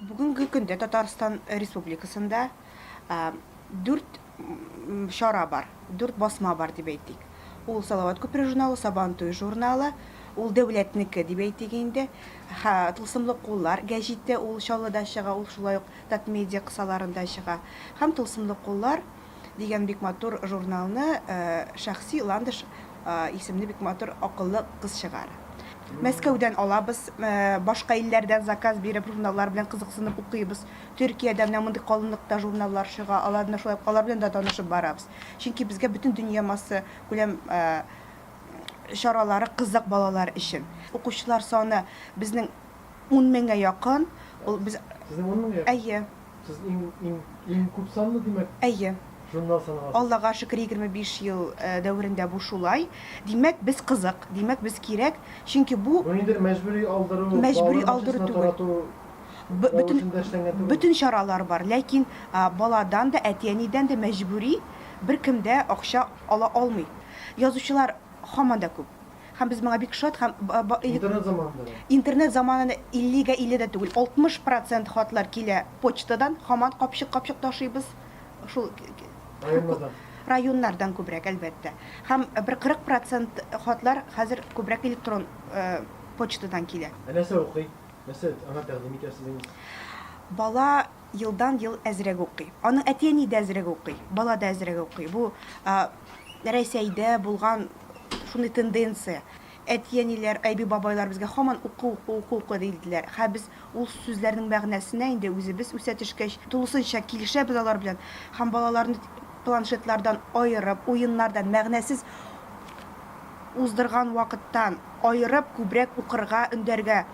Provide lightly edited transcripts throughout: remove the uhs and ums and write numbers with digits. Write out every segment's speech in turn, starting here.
Бүгенге көндә Татарстан Республикасында дүрт чара бар, дүрт басма бар дип әйтик. Ул Салават күпере журналы, Сабантуй журналы, ул дәүләтнеке дип әйтик инде. Тылсымлы куллар гәҗите, ул Чаллыда чыга, ул шулай ук Татмедиа кысаларында чыга. Һәм Тылсымлы куллар дигән бик матур журналны шәхси Ландыш исемле бик матур акыллы кыз чыгара. Мәскәүдән алабыз, башка илләрдән заказ биреп журналлар белән кызыксынып укыйбыз. Төркиядә менә мондый калынлыкта журналлар чыга, аларны шулай ук алар белән дә танышып барабыз. Чөнки безгә бөтен дөнья масса күләм чаралары кызык балалар өчен. Укучылар саны безнең ун меңгә якын. Ул без Сезнең ун меңгә якын? Әйе. Сез иң, иң, иң күп санлы, димәк, Әйе. журнал саналасыз. Аллага шөкер, 25 ел дәверендә бу шулай. Димәк, без кызык, димәк, без кирәк. Чөнки бу. Бу ниндидер мәҗбүри алдыру, Мәҗбүри балалар алдыру бакчасына түгел. тарату Бөтен, рәвешендә эшләнгән түгелме? бөтен чаралар бар, ләкин баладан да, әти-әнидән дә мәҗбүри беркем дә акча ала алмый. Язучылар һаман да күп. Һәм без моңа бик шат һәм Интернет заманында да. Интернет заманында 50 гә 50 дә түгел, 60 процент хатлар килә почтадан, һаман капчык-капчык ташыйбыз. Шул Районнардан. Районнардан күбрәк, әлбәттә. Һәм бер 40 процент хатлар хәзер күбрәк электрон почтадан килә. Ә нәрсә укый? Нәрсә аңа тәкъдим итәсез инде? Бала елдан-ел әзрәк укый. Аның әти-әни дә әзрәк укый, бала да әзрәк укый. Бу Рәсәйдә булган шундый тенденция. Әти-әниләр, әби-бабайлар безгә һаман укы, укы, укы, укы диделәр. Һә без ул сүзләрнең мәгънәсенә инде үзебез үсә төшкәч, тулысынча килешәбез алар белән һәм балаларны планшетлардан аерып, уеннардан, мәгънәсез уздырган вакыттан аерып, күбрәк укырга өндәргә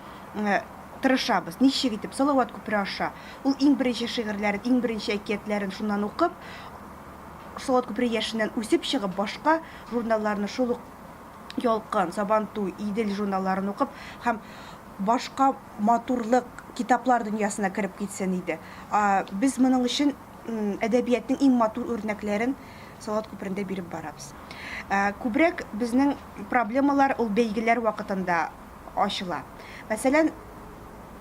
тырышабыз. Ничек итеп? Салават күпере аша. Ул иң беренче шигырьләрен, иң беренче әкиятләрен шуннан укып, Салават күпере яшеннән үсеп чыгып, башка журналларны, шул ук Ялкын, Сабантуй, Идел журналларын укып һәм башка матурлык, китаплар дөньясына кереп китсен иде. Без моның өчен әдәбиятның иң матур үрнәкләрен Салават күперендә биреп барабыз. Күбрәк безнең проблемалар ул бәйгеләр вакытында ачыла. Мәсәлән,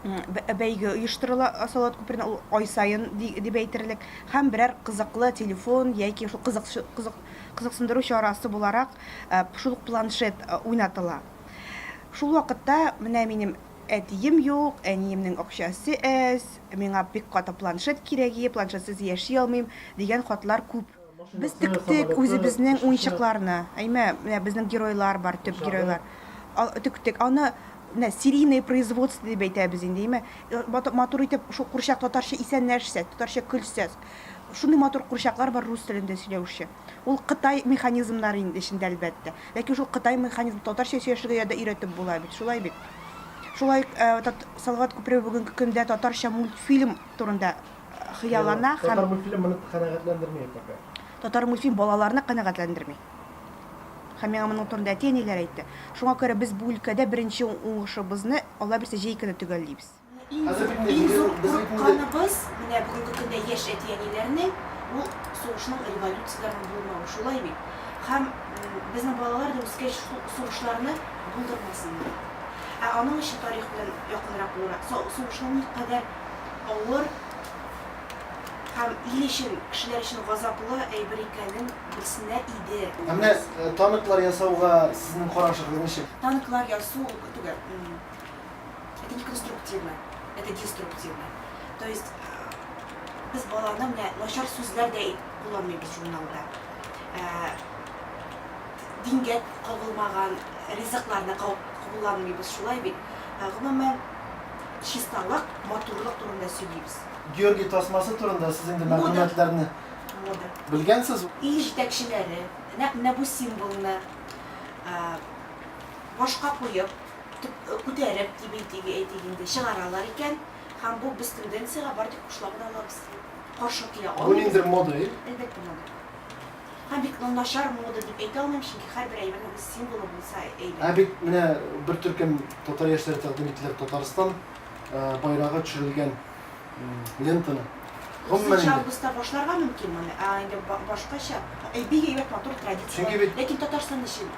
бәйге оештырыла Салават күперенә, ул ай саен дип әйтерлек, һәм берәр кызыклы телефон яки шул кызык, кызык, кызыксындыру чарасы буларак шул ук планшет уйнатыла. Шул вакытта менә минем әтием юк, әниемнең акчасы әз, миңа бик каты планшет кирәк ие, планшетсыз яши алмыйм дигән хатлар күп. Без тектек үзебезнең уенчыкларны. Әйме, менә безнең геройлар бар, төп геройлар. Тектек. Аны менә серийное производство дип әйтәбез инде, әйме. Матур итеп шул курчак татарча исәнләшсә, татарча көлсә. Шундый матур курчаклар бар рус телендә сөйләүче. Ул кытай механизмнары инде эчендә, әлбәттә. Ләкин шул кытай механизм татарча сөйләшергә дә өйрәтеп була бит, шулай бит. Шулай Салават күпере бүгенге көндә татарча мультфильм турында хыяллана һәм. Татар мультфильм моны канәгатьләндерми пока. Татар мультфильм балаларны канәгатьләндерми. Һәм миңа моның турында әти-әниләр әйтте. Шуңа күрә без бу өлкәдә беренче уңышыбызны, Алла бирсә, җәй көне төгәллибез. Иң зур курыкканыбыз, менә бүгенге көндә яшь әти-әниләрнең, ул сугышның, революцияләрнең булмавы, шулай бит? Һәм безнең балалар да үскәч шул сугышларны булдырмасыннар. Ә аның өчен тарих белән якынрак булырга, сугышның никадәр авыр һәм ил өчен, кешеләр өчен газаплы әйбер икәнен белсеннәр иде. Ә менә танклар ясауга сезнең карашыгыз ничек? Танклар ясу ул түгел, это не конструктивно, это деструктивно. То есть без баланы менә начар сүзләр дә кулланмыйбыз журналда. Дингә кагылмаган ризыкларны кулланмыйбыз, шулай бит? Гомумән, чисталык, матурлык турында сөйлибез. Георгий тасмасы турында сез инде мәгълүматларны Мода. белгәнсез. Ил җитәкчеләре нәкъ менә бу символны башка куеп, күтәреп дип әйтик, әйтик инде, чыгаралар икән, һәм бу без тенденциягә бары тик кушыла гына алабыз. Каршы килә Бу алмыйбыз. ниндидер мода, и? Әлбәттә, мода. Һәм бик начар мода дип әйтә алмыйм, чөнки һәрбер әйбернең үз символы булса әйбәт. Ә бит менә бер төркем татар яшьләре тәкъдим иттеләр Татарстан байрагы төшерелгән лентаны. Гомумән 30 инде. августта башларга мөмкин моны, ә инде башкача, бик әйбәт матур традиция. Чөнки бит Ләкин Татарстан өчен.